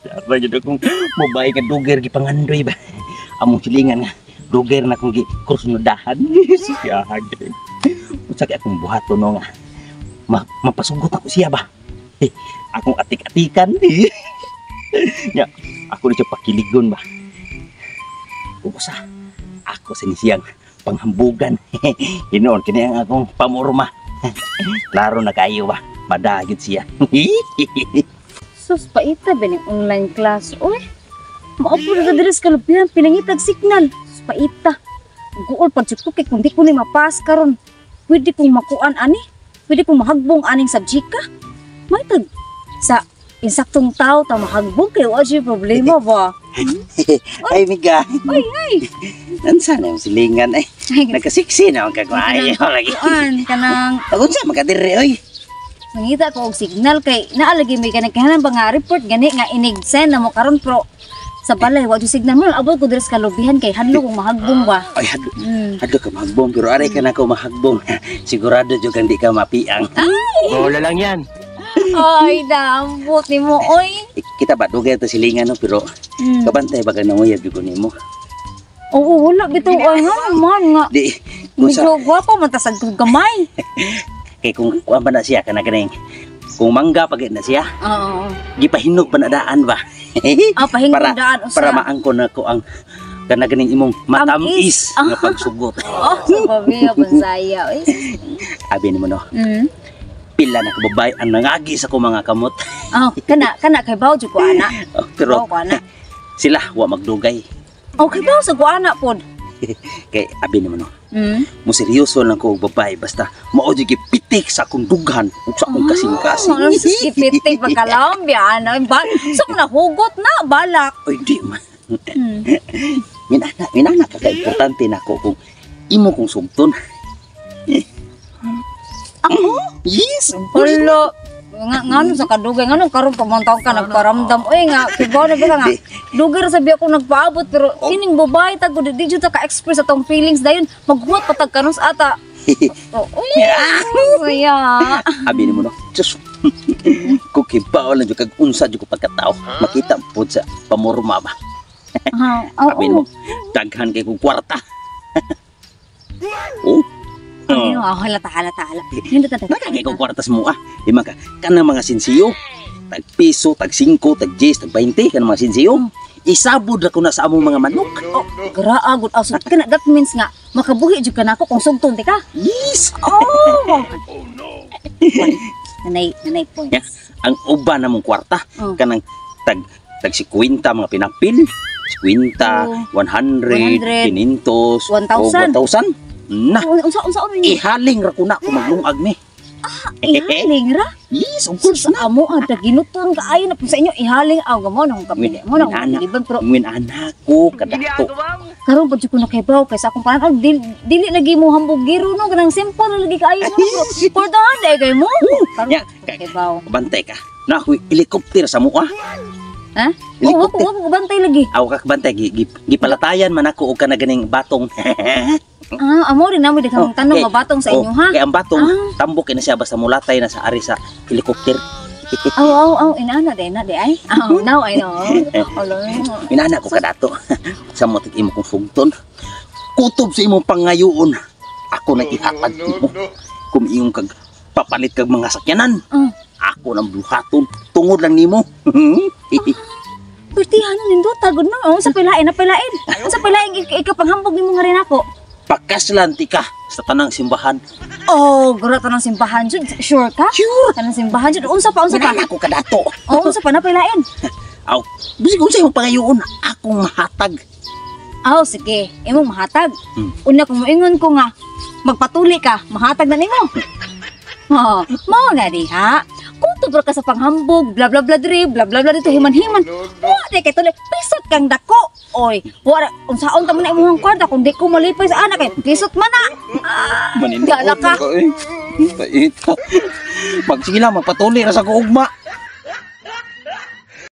Dapat jud akong mobile nga duger gipangandoy ba. Among silingan nga duger na kong gi kursunodahan. Siyahag jud. Unsa kay akong buhaton no nga mapasugot ako siya ba. Eh, akong atik-atikan. Nya, ako ni siya pakiligon ba. Usa, ako sa ni siyang panghambugan. Hinoon kini ang akong pamurma. Klaro na kayo ba. Madagit siya. Sus, paita ba ning online class? Uy, maupod na diri sa kalupian, pinangitag signal. Sus, paita. Guol pag ko kay kung di ko ni mapas karon. Pwede kong makuan ani. Pwede kong mahagbong aning subject. May tag sa insaktong tao ta mahagbong kay wa siya problema ba. Ay, miga. Uy, ay. Nansa na yung silingan ay. Nagkasiksi na ang kagwayo lagi. Kuan kanang Pag-unsa makadiri oy. mangita ko og signal kay naalagi may kanang kinahanglan ba nga report gani nga inig send na mo karon pero sa balay wa jud signal mo abot ko diri sa kalubihan kay hadlo kong mahagbong ba. Ay, hadlo. Hadlo ka mahagbong pero aray ka na ko mahagbong. Sigurado jud kang di ka mapiang. Bola lang yan. Ay, dambot ni mo, oy. Eh, kita ba dugay ta silingan no pero kabantay ba ka nanguyab jud ko nimo. Oo, wala bitaw ay nga man nga. Di kung sa Medyo gwapo man tas kog gamay. Kay kung kuan pa na siya kana ganing kung mangga pag na siya, Oo. gipahinog pa na daan ba. Ah, pahinog Para- daan usa. Para maangkon na ko ang kana ganing imong matamis Tamis. nga pagsugot. Oh, sa pamilya pansaya. Oy. Abi nimo no, pila na ka babae ang nangagi sa akong mga kamot. Oh, kana kana kay bawo jud ko ana. Oh, pero Bawo ko ana. sila wa magdugay. Oh, kay bawo sa ko ana pod. Kay abi nimo no, mo seryoso lang ko og babae basta mao jud gipitik sa akong dughan ug sa akong kasing-kasing. Oh, gipitik pagkalambya ana. Ba, so na hugot na balak. Oy, di man. Minana, minana ka kay importante nako kung imo kong sugton. Ako? Yes, of course. Hala. Nga ngano sa kadugay ngano karon pa man taon ka nagparamdam oy nga kibaw na ba ka nga dugay ra sabi ako nagpaabot pero kining babae ta gud di jud ta ka-express atong feelings dayon maghuwat pa tag kanus ata. Oh, uy, saya. Abi nimo no. Diyos. Kung kibaw lang jud kag unsa jud ko pagkatao, makita pud sa pamorma ba. Ah, oo. Abi nimo, daghan kay kong kwarta. Oh. Ay, oh, halata halata hala. Nindot ta. Daghan kay kong kwarta sa mua. Di man ka kanang mga sinsiyo. Tag piso, tag 5, tag 10, tag 20 kanang mga sinsiyo. Isabod ra ko na sa among mga manok. Oh, Gra'a gud aso kana that means nga makabuhi jud ka nako kung sugton ti ka. Yes. Oh. Oh no. Nanay, nanay points. Ang uban namong kwarta Oh. kanang tag tag 50 mga pinapil. 50, Oh. 100, 100, 500, 1,000. o 1,000. Na, Oh, unsa unsa ni? ihaling ra ko na kung maglungag ni. Ihaling ra. Yes, of course Sa na. amo ang taginuton kaayo na po sa inyo ihaling aw gamo nang kapili mo nang Minana. liban pero Ngwin anak ko kadato. karon pud jud ko nakaibaw kay sa akong panan dili lagi mo hambugiro no kanang simple na lagi kaayo mo pero portahan dai kay mo karon Ya, pud ko nakaibaw. Bantay ka. Na ako'y helicopter sa mua. Ha? Oh, wako Helicopter. wako ko bantay lagi. Aw ka bantay gipalatayan man ako og kana ganing batong. Ah, amo rin namo daghang Oh, tanong kay- mabatong sa inyo Oh, ha. Kay ang batong Ah. tambok kay na siya basta mulatay na sa ari sa helicopter. Aw aw aw inana day na day ay. Aw, now I know. Alo. Minana ko kadato. Sa mo imo kong sugton. Kutob sa imong pangayoon. Ako na ihatag nimo. Kung iyong kag papalit kag mga sakyanan. Ako nang buhaton tungod lang nimo. Pertihan nindot tagod no. Oh, sa pilain na pilain. Sa pilain ikapanghambog nimo nga rin ako. Pakaslan ti ka sa tanang simbahan. Oh, gura tanang simbahan jud. Sure ka? Sure. Tanang simbahan jud. Unsa pa unsa pa? Minana ko kadato. Oh, unsa pa na pilain? Aw, bisig unsa imong pangayoon akong mahatag. Aw, sige. Imong mahatag. Una kung moingon ko nga magpatuli ka, mahatag na nimo. Oh, mao na diha. Kung tubra ka sa panghambog, bla bla bla diri, bla bla bla dito himan-himan. Wa di kay tuloy pisot kang dako. Oy, wa unsaon ta man na imong kwarta kung di ko malipay sa anak kay pisot man na. Ah, Maninduot gala ka. man ka, eh. Paita. Pag sige lang, magpatuli ra sa kuugma.